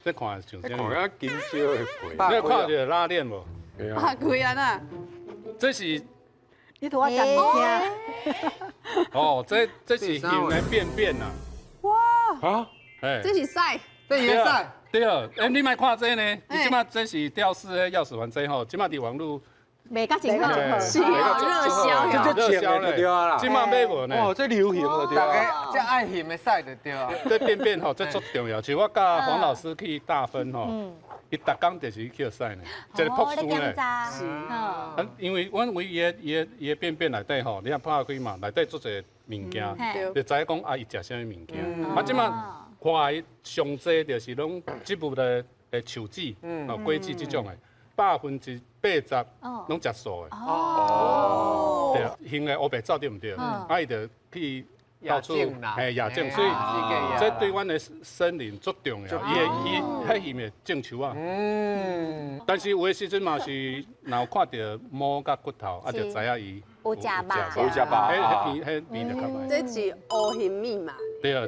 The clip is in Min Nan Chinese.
這看像啥？看啊，金燒的皮。你有看著拉鏈無？啊，開啊呐！這是你同我講物件。哦，這是熊的便便呐。哇！啊？哎，這是屎，這是屎。對啊，欸，你莫看這呢，伊這馬這是吊飾的鑰匙環這吼，這馬佇網路賣甲真好，是啊，熱銷，這熱銷咧，這馬買無呢？哦，這流行了對大家這愛熊的屎就對啊。這便便吼，這足重要。像我佮黃老師去大分吼，伊逐工就是去抾屎呢，一个博士呢。是。啊，因為阮為伊的便便內底吼，你若拍開嘛，內底足濟物件，就知影講啊，伊食啥物物件。啊，這馬看伊上濟就是攏植物的樹脂、哦果子這種的，80%攏食素的。哦。對啊，熊的烏白走對毋對？啊，伊就去到處嘿野種，所以這對阮的森林足重要。伊會伊彼熊會種樹仔。但是有的時陣嘛是，若有看著毛佮骨頭，啊，就知影伊有食肉，有食肉，彼彼味就較歹。這是烏熊密碼。對啊對。